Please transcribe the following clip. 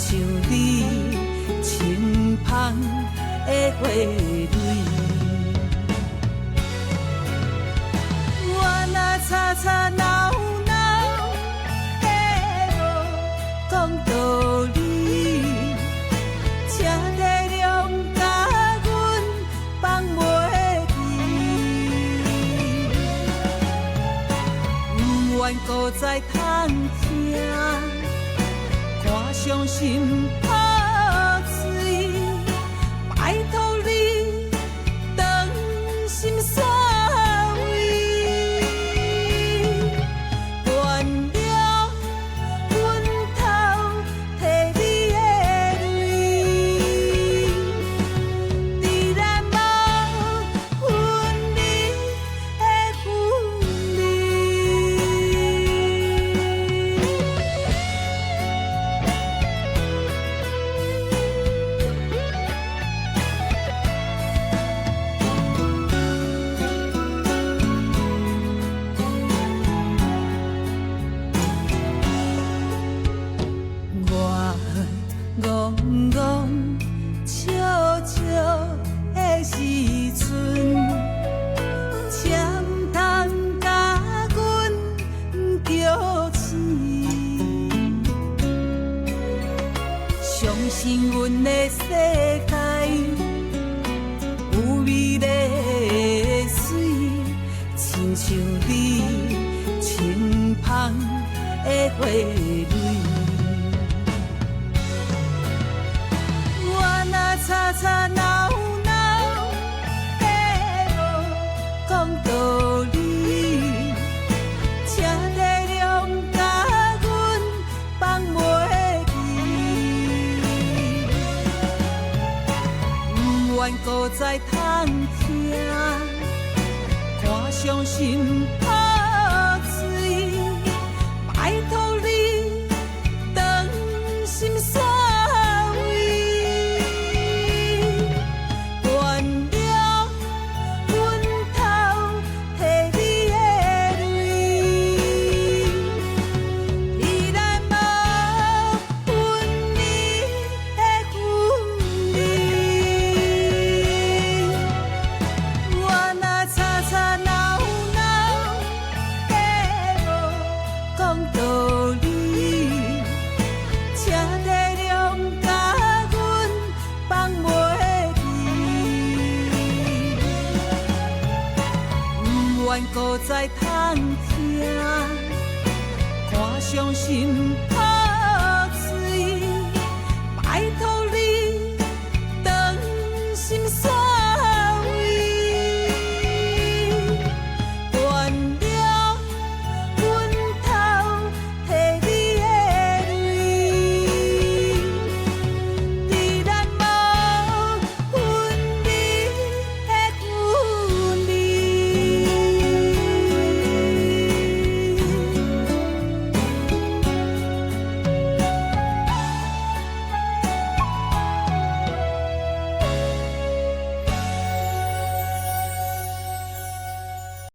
像你清芳的花蕊。我若吵吵鬧鬧，彼無講道理，請體諒共阮放袂記，毋願閣再通聽，看傷心破碎，拜託你轉心煞位，原諒阮偷提你的淚，佇咱無分離的分離。我戇戇笑笑的時陣，請毋通共阮叫醒。相信阮的世界有美麗的水，親像你清芳的花蕊。我若吵吵鬧鬧，彼無講道理，請體諒共阮放袂記，毋願閣再通聽，看傷心破碎，拜託你轉心煞位，原諒阮偷提你的淚，佇咱無分離的分離。我若吵吵鬧鬧，彼無講道理，請體諒共阮放袂記，毋願閣再通聽，看傷心破